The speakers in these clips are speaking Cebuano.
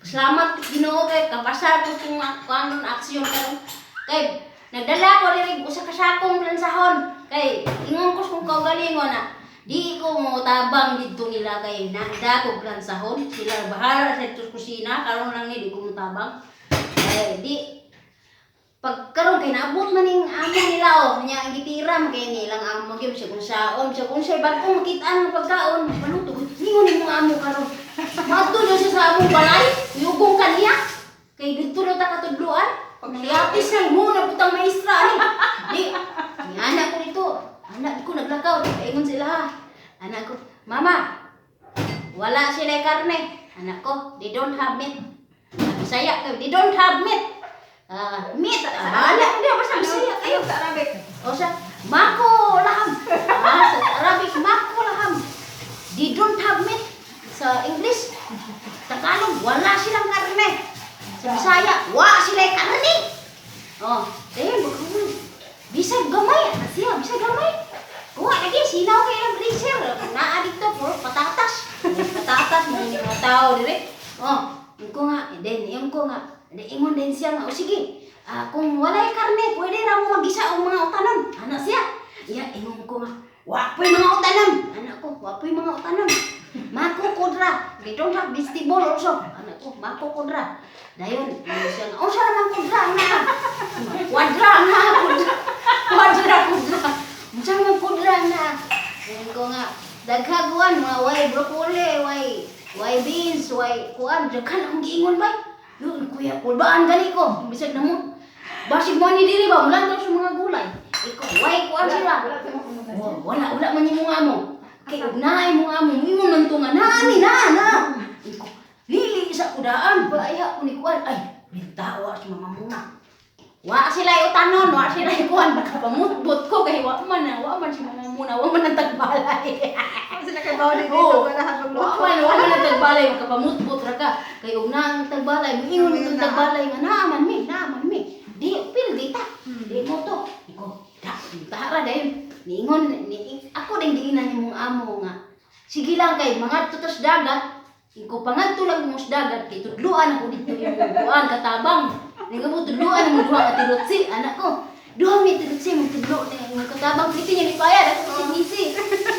Salamat Ginoo kay kapasar ko kung kanon aksyon karon. Kay nagdala ko diri usa ka sakong plansahon. Kay ingon ko sa kong kaugalingon na di ko mo tabang didto nila kay naanda ko plansahon. Sila bahala sa ito kusina karon lang ni di ko mo tabang. Kay di pag karon kay naabot man ning amo nila oh nya ang gitiram kay nilang amo gyud sa kung saon sa kung say bag-o makita ang pagkaon paluto ningon nimong amo karon maadto na siya sa among balay yugong kaniya kay didto na ta katudloan pagpiyapis na mo na putang maestra ani di ni anak ko dito anak ko naglakaw ingon sila ha anak ko, "Mama, wala sila karne." Anak ko, "They don't have meat." Bisaya kay, "They don't have meat." Ah, meat. Ah, wala hindi basta Bisaya kayo. Sa Arabic. O sa ماكو لحم. Ah, sa Arabic, ماكو لحم. "They don't have meat." Sa English, Tagalog, wala silang karne. Sa Bisaya, wa sila karne. Oh, dahil baka man. Bisag gamay, ana siya, bisag gamay. Kuha lagi, sinaw kay ilang freezer. Naa dito, puro patatas. Patatas, mga mga tao dire. Oh, yung ko nga, and then, yung ko nga, and then, ingon din siya nga, "O sige, ah, kung walay karne, pwede ra mo magisa og mga utanon." Ana siya. Iya, ingon ko nga, "Wa po'y mga utanon." Anak ko, "Wa po'y mga utanon. ماكو خضرة. They don't have vegetable also." Anak ko, ماكو خضرة. Dayon, ingon siya nga, "Unsa naman kudra na?" Kwadra na, kudra. Kwadra, kudra. "Unsa naman kudra na?" Ingon ko nga, "Daghan kuan, mga way broccoli, way beans, way kuan, daghan akong giingon bay." Yun, kuya, kulbaan gani ko. Bisag na mo. Basig mo ni diri ba, mulantaw sa mga gulay. Ikaw, way kuan sila. Wala, wala man yung mga amo. Kay ug naay mo amo, ingon man to nga naami na na. Iko, lili sa kudaan, ba ko ni kuan. Ay, mintawa si mama muna. Wa sila utanon, wa sila kuan, baka pamutbot ko kay wa man na, wa man si mama muna, wa man ang tagbalay. Sila kay bawo dito Oo. wala Wa magluto. man ang tagbalay, makapamutbot ra ka. Kay ug na ang tagbalay, moingon itong tagbalay nga naaman mi, naaman mi. Di pil di ta. Di mo to. Iko, da, tara dayon. Niingon ni ako din giinan nimong amo nga. Sige lang kay mga tutos dagat. Iko pangadto lang mo sa dagat kay tudluan ako dito yung kuan katabang. Ningo mo tudluan mo duha ka tirutsi anak ko. Duha mi tirutsi mo tudlo ni mo katabang dito niya ni bayad ako si Nisi.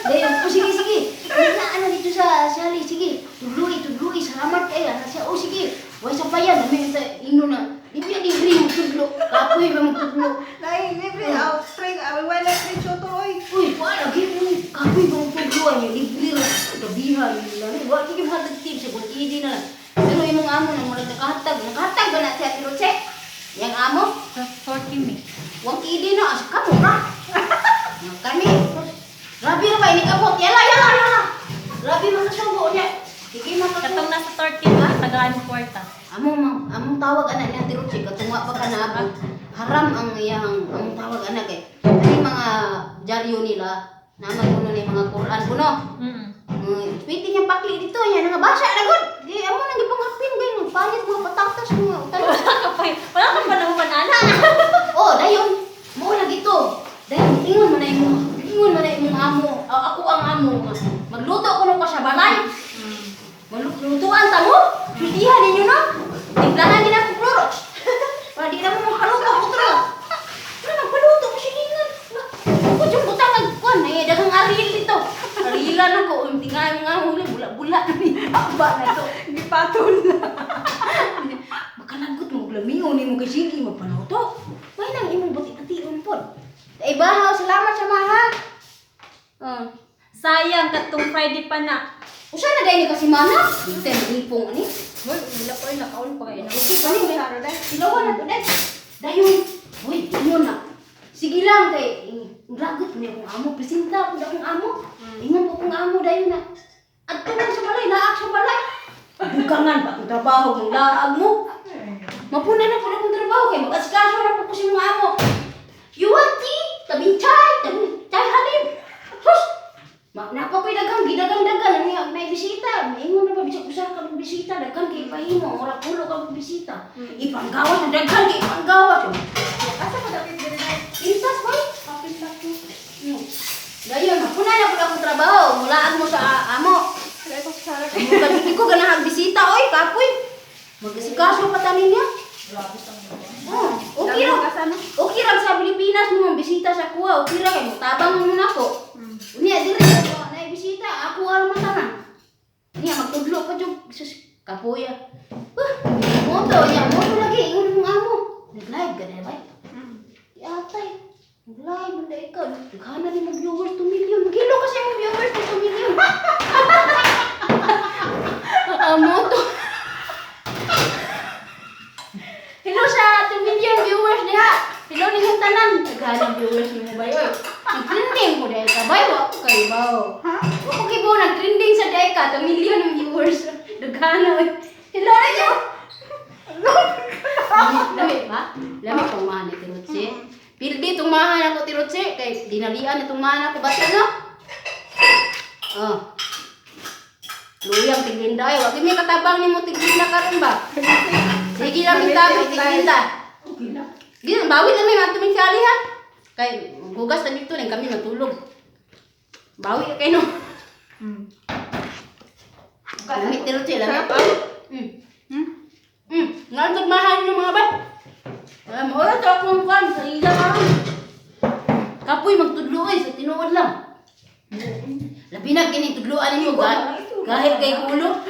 Dayon, "Oh, sige sige. Na ano dito sa sali, sige. Tudlui, tudlui, salamat kay." Ana siya, "Oh, sige. Way sa payan, nami sa ino na. Di biya libre mo tudlo. Kapoy ba mo tudlo?" Lain libre aw spring aw wala free choto oy. Uy, wala lagi mo. Kapoy ba mo tudlo ay libre ra. Gabihan nila. Wa gid hatag tip sa kung idi na lang. Pero imong amo na murag nakahatag. Nakahatag ba na siya pero check? Yang amo? 40 mi. Wang kidi na asa kamo ra. Kami. Grabe ra ba ini kabot. يلا يلا يلا. Grabe makasugo niya. Sige makasugo. Katong nasa Turkey ba, tagaan kwarta. Amo among tawag anak niya tirutsi katong wa pa ka naabot. Haram ang iyang among tawag anak kay. Kani mga dyaryo nila naman kuno ni mga Quran kuno. Pwede niya pakli dito yan nga basa na gud. Di amo nang gipanghapin gay palit mga patatas mga utan. Wala ka pa, wala ka pa naman ana. Oh, dayon mo lagi to. Dayon ingon man na imong amo. Ako ang amo nga. Magluto kuno ko sa balay. Maglutuan ta mo. Sultihan ninyo na. Timplahan din ako Clorox. Para di na mo makaluto otro. Ano magpaluto ko silingan. Ako dyan butang ag kuan eh daghang aril dito. Arilan ako unti nga mga huli bula-bula ni aba na to. Gipatol na. Makalagot mo lamion nimo kay sige magpaluto. May nang imong bati-bation pod. Ay bahaw, salamat sa maha. Sayang katong Friday pa na. Usa na dai ni kasi mana? Dito ipong ani. Uy, wala pa nakaon pa kayo. Okay pa ni. Saro dai. Silawan na to dai. Dayon. Uy, ingon na. Sige lang kay lagot ni akong amo, presinta ko akong amo. Ingon po akong amo dayon na. Adto lang sa balay, laak sa balay. Bukangan pa akong trabaho kung laag mo. Mapuna na po akong trabaho kay mag-asikaso na po ko sa mga amo. You want tea? Tabing chai, tabing chai حليب. Sus! Ma napa ko'y daghang gidagang-dagan ang iya may bisita. Maingon na ba bisag usa ka bisita daghan kay ipahimo, ora pulo ka bisita. Ipanggawas na daghan kay ipanggawas. Asa ko dapit diri dai? Intas boy. Kapit lang ko. Dayon, mapuna na po akong trabaho. Mulaan mo sa amo. Dai ko sara. Amo ka di ko ganahag bisita oy, kapoy. Magasikaso pa tanin niya. Oh, okay ra. Okay ra sa Pilipinas mo bisita sa kuha, okay ra kay tabang mo nako. Unya diri ako na bisita, ako ara man tanan. Niya magtudlo pa jud, sus kapoya. Moto niya, moto lagi ingon mong amo. Nag-live ka na ba? Yatay. Nag-live man dai ka. Daghanan ni mo viewers 2 million. Gilo kasi mo viewers 2 million. Ah, moto. Hello sa 2 million viewers diha. Hello ninyong tanan. Daghanan viewers nimo bay oy. Nag-trending ko dahil ka bay wa ko kay bawo. Ha? Wa ko kibo nag-trending sa dahil ka 2 million ang viewers. Daghanan oy. Hello ninyo. Lami ba? Lami tungmahan ni Tirutsi. Pildi tungmahan ako Tirutsi kay dinalian ni tungmahan ako basta no. Oh. Luyang tiglinda ay wa gyud may katabang nimo tiglinda karon ba? Sige lang yung tabi tiglinda. Okay na. Di bawi lang may ato min kali ha. Kay hugas na dito lang kami matulog. Bawi ka kay no. Lami Tirutsi lami. Sarap ah. Ngantos mahal ng mga bay. Ay, maura to akong kwan sa ila karon. Kapoy magtudlo oy sa tinuod lang. Labi na kini tudloan ninyo ga. Kahit kay kulo.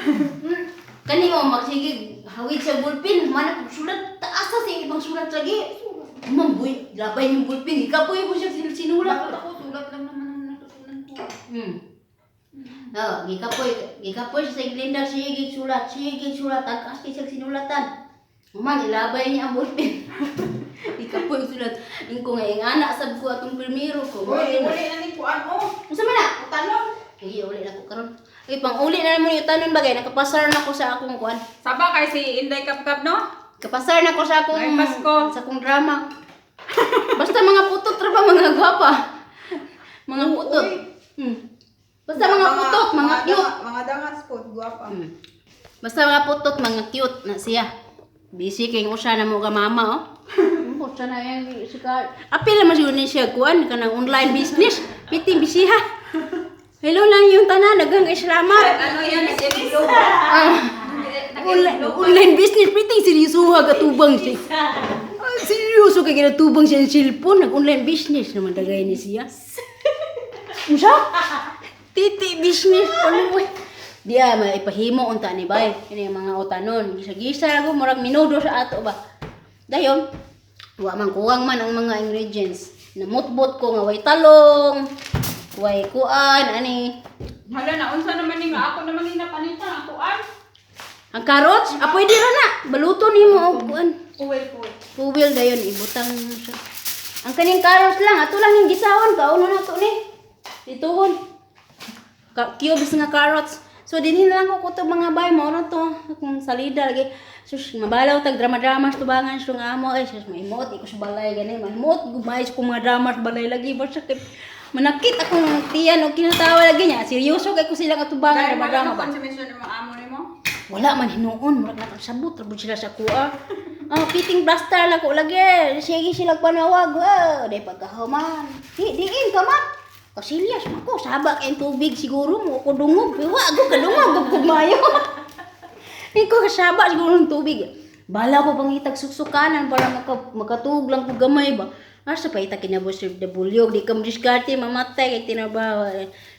Kani mo magsigig hawid sa bulpin, mana kog sulat taas sa ibang sulat lagi. Mambuy, labay yung bulpin. Ikapoy mo siya sinulat. Bakit ako sulat lang naman ang natutunan ko. Oh, gikapoy siya sa Iglinda, sige sulat, sige sulat, tagas kay siya sinulatan. Man, ilabay niya ang ballpen. Gikapoy sulat. Ingko nga ingana sab ko atong primero ko. Uy, uli na ni kuan oh. Unsa man na? Utalon. Sige, uli na ko karon. Ay, pang-uli na mo yung tanon bagay, nakapasar na ko sa akong kuan. Saba kay si Inday Kapkap, no? Kapasar na ko sa akong Ay, Pasko. sa akong drama. Basta mga putot ra ba mga gwapa. Mga putot. Uy. Basta mga putot, mga cute. Mga dangas po, guwapa. Basta mga putot, mga cute na siya. Busy kay usa na mo ka mama oh. Usa na yang si ka. Apil naman siguro ni siya kuan kanang online business. Piting busy ha. Hello lang yung tanan, daghang kay salamat. Ano yan? Ah, online business piting seryoso ha katubang siya. Ah, seryoso kay ginatubang siya ng cellphone, nag-online business naman dagay ni siya. Unsa? Titi business ano mo? Diya maipahimo unta ni bay. Kini ang mga utanon, gisa-gisa ko murag minudo sa ato ba. Dayon, wa man kuwang man ang mga ingredients. Namutbot ko nga way talong, way kuan ani. Hala na, unsa naman ni nga ako naman ginapanita ang kuan. Ang carrots, ah, pwede ra na. Baluto nimo og kuan. Uwel po. Puwil dayon ibutang mo siya. Ang kaning carrots lang, ato lang ning gisahon kauno na to ni. Dituhon. Ka cubes nga carrots. So dinhi na lang ko kutob mga bay mao na to akong salida lagi. Sus mabalaw tag drama-drama sa tubangan sa nga amo ay sus mahimuot iko sa balay gani mahimuot gumay sa kong mga drama sa balay lagi basta kay manakit akong tiyan og kinatawa lagi niya. Seryoso kay ko sila katubangan Dahil wala drama-drama ka ba. consumption ng mga amo nimo. Wala man hinuon, murag nakasabot ra sila sa kuha. Ah, piting blaster lang ko lagi. Sige sila panawag. Ah, di pagkahuman. Di diin ka man. Kasilyas man ko, saba kay tubig siguro mo ko dungog. Wa ako kadungog og kumayo. Di ko kasaba siguro ng tubig. Bala ko pangitag suksukanan para makatuog lang ko gamay ba. Asa pa ita kinabos sa bulyog, di ka diskarte mamatay kay tinabaw.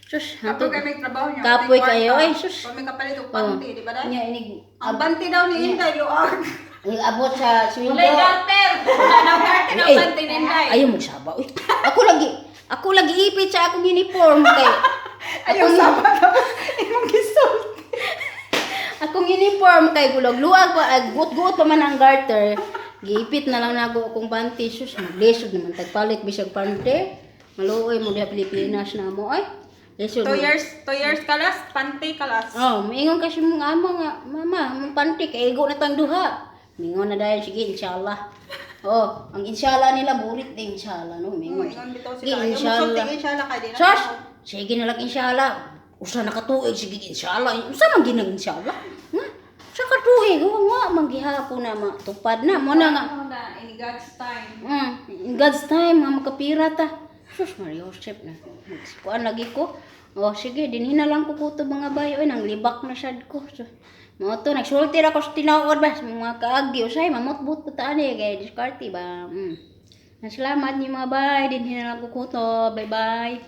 Sus, Kapoy kay may trabaho niya. Kapoy may kwarta. kayo, ay, sus. Pag may kapalit og Oh. panty, di ba dai? Nya inig Ang panty daw ni Inday luag. Ang abot sa sweldo. Walay garter. Wala na garter ang Eh, panty ni Inday. Ayaw mo saba. Uy, ako lagi ipit sa akong uniform kay Ayaw sama tapos imong gisulti. Akong uniform kay gulog-luag pa ag gut-gut pa man ang garter. Giipit na lang nako akong panty sus maglisod naman tagpalit bisag panty. Maluoy mo diha Pilipinas na mo ay. Lisod. 2 mo. years, 2 years kalas, panty kalas. Oh, miingon kasi mong ama nga, mama, mong panty kay igo na tang duha. Mingon na dahil sige inshallah. Oh, ang inshallah nila burit din inshallah no, mingon. Ingon bitaw Sige, sila. Ayaw inshallah. Musulti inshallah kay di na. Sus, sige na lang inshallah. Usa na katuig sige inshallah. Usa man ginang inshallah. Nga, sa katuig oh, nga man gihapon na matupad na mo na nga. Ano na, in God's time. In God's time nga makapira ta. Sus Maria Joseph na. Kuan lagi ko. Oh, sige, dinhi na lang ko kuto mga bayo. Ay, nang libak na sad ko. So, Mao to, nagsulti ra ko sa tinuod ba sa mga kaagi usay mamutbot pa ta ani kay diskarte ba. Salamat ni mga bay, din hinalang ko kuto. Bye bye.